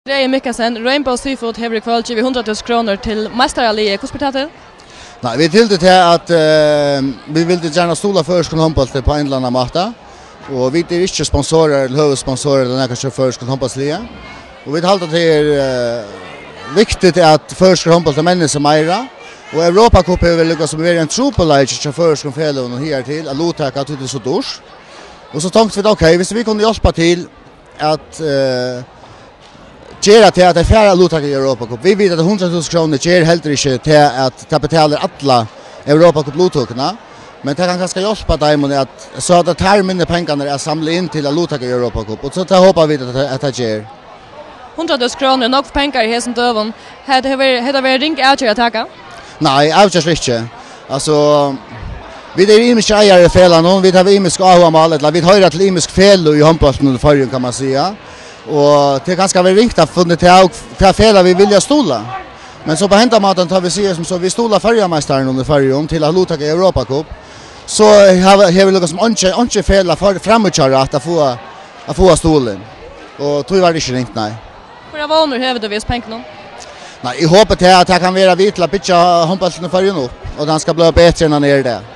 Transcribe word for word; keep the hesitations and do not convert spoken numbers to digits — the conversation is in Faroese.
Regin Mikkelsen, Rainbow Seafood hevur í kvøld givið hundrað túsund krónur til meistaraliðið. Hvussu ber tað til? Nei, vit hildu til at, eh, vit vildu gjarna stuðla føroyskum hondbólti á ein ella annan máta. Og vit eru ikki sponsorar ella høvuðssponsorar ella nakað hjá føroyskum hondbóltsliði. Og vit halda, tað er, eh, viktigt at føroyskur hondbóltur mennir seg meira. Og Europacup hevur vel líka sum verið ein trupulleiki hjá føroyskum feløgum og higartil at luttaka, tí tað er so dýrt. Og so tókst vit, ok, viss vit kunnu hjálpa til at, eh, gera tað at tey fara at luttaka í Europacup. Vit vita, at hundrað túsund krónur ger heldur ikki tað at tað betalir alla Europacup-luttøkuna, men tað kann kanska hjálpa teimum at, so at tær minni pengarnar er samla inn til at luttaka í Europacup, og so tað hopa vit at, at tað ger. Hundrað túsund krónur er nógv pengar í hesum døgum. Hetta hevur verið, hetta verið ring avgerð at taka? Nei, avgjørt ikki. Altso, vit eru ymiskir eigarar í felagnum, vit hava ymisk áhugamál, ella vit hoyra til ymisk feløg í hondbóltinum í Føroyum, kann man siga. Og tað er kanska verið ringt at funnið tað, tað felag vit vilja stuðla. Men so á henda mátan, tá vit siga sum so, vit stuðla føroyameistaran í Føroyum til at luttaka í Europacup, so hava, hevur líka sum einki, einki felag for, framíhjárætt at fáa, at fáa stuðulin. Og tí var tað ikki ringt, nei. Hvørja vónir hevur tú við hesum pengunum? Nei, eg hopi tað, at tað kann vera við til at byggja hondbóltin í Føroyum upp, og hann skal blíva betri enn hann er í dag.